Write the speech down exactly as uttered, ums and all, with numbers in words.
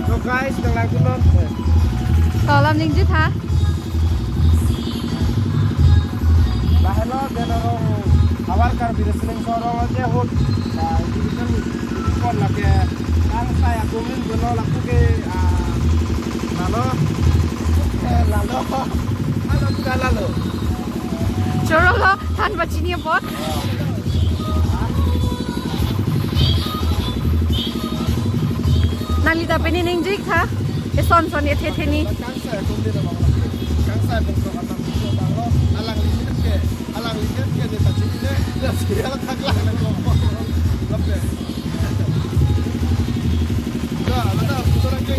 So guys, nang langdunnon. To alam ningje tha. Lahelo den arong, havar Karbi Wrestling Showroom aje ahut. Ba, division kon lake kangsai agumin bono lapu ke, ah, lalo. Eh, lalo. Lalo, lalo. Choro lo, than pachini apot. Nangli ta pini ningjik tha. Eson son ethe the ni. Kangsai agumin bono lapu. Kangsai bono lapu. Alangli ke, alangli ke ne ta chini ne. Alang thak lang lang lo. Lapu. Da, da, da, putar ke.